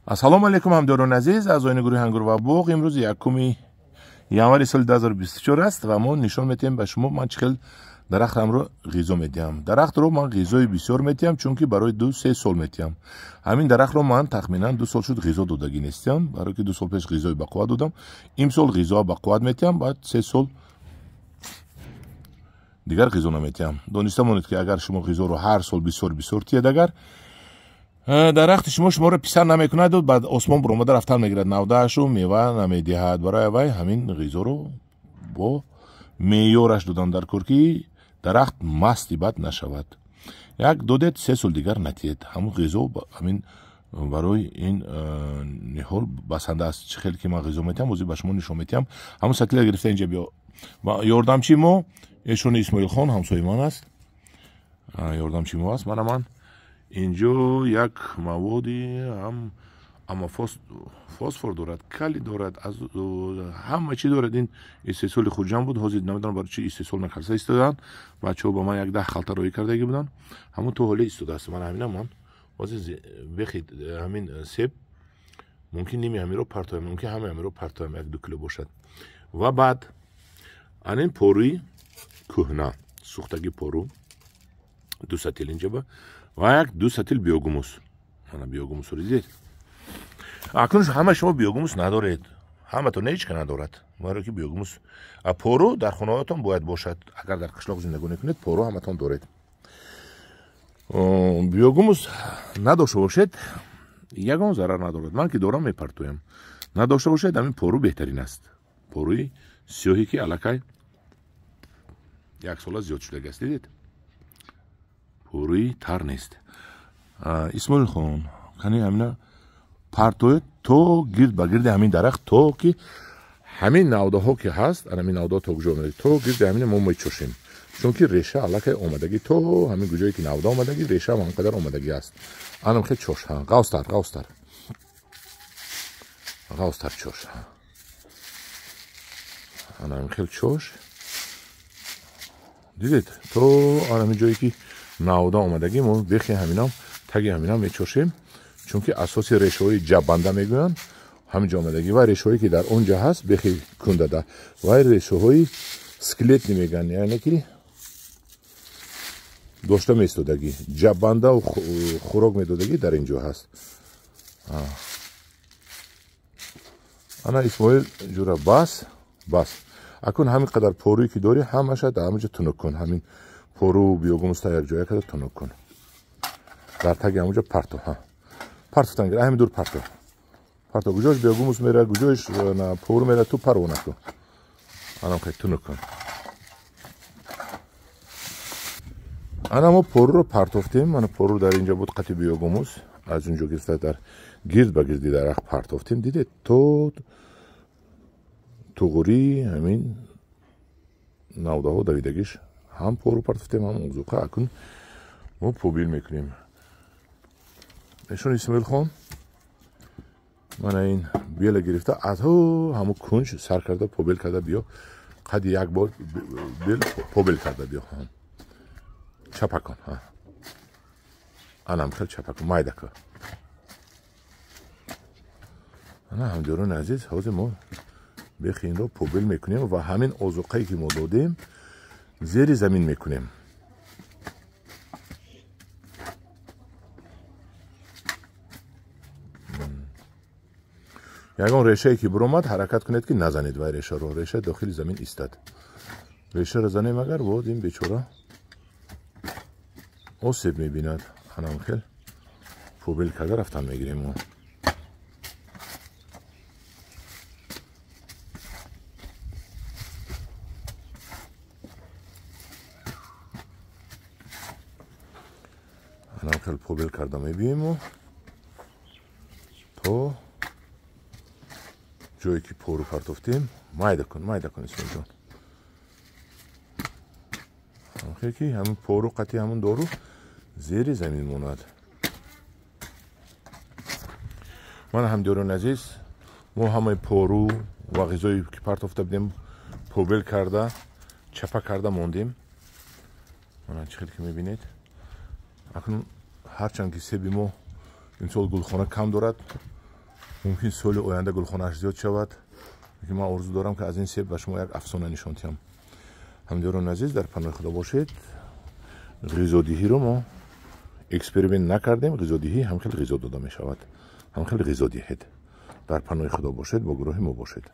Ассалому алайкум ҳамдиёрони азиз, аъзоёни гурӯҳи Ангур ва боғ. Имрӯз 1 январи соли 2024 аст ва мо нишон медиҳем ба шумо ман чӣ хел дарахтамро ғизо медиҳам. Дарахтро ман ғизои бисёр медиҳам, чунки барои 2-3 сол медиҳам. Ҳамин дарахтро ман тахминан 2 сол шуд ғизо додагӣ нестиям, барои ки 2 сол пеш ғизои бақувват додам. Имсол ғизо бақувват медиҳам, баъд 3 сол дигар ғизо наметиҳам. Дониста монед, ки агар шумо ғизоро ҳар сол бисёр бисёр тиҳед, агар дарахти шумо шуморо писанд намекунад, баъд осмон буромада рафтан мегирад, навдаашу мева намедиҳад. Барои вай ҳамин ғизоро бо меъёраш додан дар кор, ки дарахт масти бад нашавад. Як додед, 3 сол дигар натиҳед. Ҳамун ғизо ҳамин барои ин ниҳол басанда аст. Чӣ хел ки ман ғизо метиҳам, ҳозир ба шумо нишон метиҳам. Ҳамун сатила гирифта инҷа биё. Ёрдамчи мо эшони Исмоилхон ҳамсои ман аст, ёрдамчи мо аст. Мана ман инҷо як маводи ҳам аммо фосфор дорад, кали дорад, ҳама чӣ дорад. Ин истеҳсоли Хуҷанд буд, ҳозир намедонам барои чӣ истеҳсол накарда истоданд. Бачаҳо ба ман 10 халта роӣ кардагӣ буданд, ҳамун то ҳоле истодааст. Мана ҳамина ман ҳозир бехи ҳамин себ мумкин ними ҳаминро партоям, мумкин ҳамаи ҳаминро партоям, 1-2 кило бошад. Ва баъд анин порӯи кӯҳна, сӯхтаги пору 2 сатил инҷаба ва 1-2 сатил биогумус. Мана биогумусро дидед. Акнун ҳама шумо биогумус надоред, ҳаматон ҳеҷ ка надорад, барои ки биогумус пору дар хонаҳоятон бояд бошад. Агар дар қишлоқ зиндагонӣ кунед, пору ҳаматон доред. Биогумус надошта бошед, ягон зарар надорад. Ман ки дорам мепартоям. Надошта бошед, ҳамин пору беҳтарин аст. Поруи сиёҳе ки аллакай 1 сола зиёд шудагиаст, дидед? Поруи тар нест. Исмоилхон, кани ҳамина партоед то гирд ба гирди ҳамин дарахт, то ки ҳамин навдаҳо ки ҳаст, ана ҳамин навдаҳо то куҷо омадагӣ, то гирди ҳамина мо мечошем, чунки реша аллакай омадагӣ, то ҳамин куҷое ки навда омадагӣ, реша ҳам ҳамқадар омадагӣ аст. Анам хел чош, ғавстар, ғавстар, ғавстар чош, ана ҳамин хел чош. Дидед, то ҳамин ҷое ки навда омадагӣ, мо бехи ҳаминам, таги ҳаминам мечошем, чунки асоси решаҳои ҷаббанда мегӯянд ҳамин ҷо омадагӣ. Ва решаҳое ки дар он ҷо ҳаст, бехи кундада, вай решаҳои скелетни мегӯянд, яъне ки дошта меистодагӣ, ҷаббандаву хӯрок медодагӣ дар ин ҷо ҳаст. Ана Исмоил ҷура, бас бас. Акун ҳамин қадар поруе ки дорӣ, ҳамаша дар ҳамин ҷо тунук кун. Ҳамин пору биогумуста як ҷоя карда тунук кун, дар таги ҳамон ҷо парто. Партофтан гир, ҳамин дур парто, парто. Куҷош биогумус мера, куҷош пору мера, ту парво накун. Анам хел тунук кун. Ана мо поруро партофтем. Ана пору дар инҷо буд, қати биогумус аз он ҷо гирифта дар гирд ба гирди дарахт партофтем. Дидед, то туғурӣ ҳамин навдаҳо давидагиш ҳам пору партофтем, ҳам озуқа. Акун мо побил мекунем. Эшон Исмоилхон мана ин бела гирифта аз ҳамун кунҷ сар карда побел карда биё, қади як бор бел побел карда биё. Чапа кун, анам хел чапа кун, майда кун. Ана ҳамдиёрони азиз, ҳозир мо бехи инро побел мекунем ва ҳамин озуқае ки мо додем зери замин мекунем. Ягон решае ки буромад, ҳаракат кунед ки назанед вай решаро, реша дохили замин истад. Решаро занем агар, боз ин бечора осеб мебинад. Анам хел побел карда рафтан мегирем мо. Анам хел побел карда мебием то ҷое ки пору партофтем. Майда кун, майда кун Исмоилҷон. Ҳамхел ки ҳамин пору қати ҳамун дору зери замин монад. Мана ҳамдиёрони азиз, мо ҳамаи пору ва ғизое ки партофта будем побел карда чапа карда мондем. Мана чӣ хел ки мебинед. Акнун ҳарчанд ки себи мо имсол гулхона кам дорад, Мумкин соли оянда гулхонааш зиёд шавад. Ман орзу дорам, ки аз ин себ ба шумо як афсона нишон диҳам. Ҳамдиёрони азиз, дар паноҳи Худо бошед. Ғизодиҳиро мо эксперимент накардем. Ғизодиҳӣ ҳам хел ғизо дода мешавад, ҳам хел ғизо диҳед. Дар паноҳи Худо бошед, бо гурӯҳи мо бошед.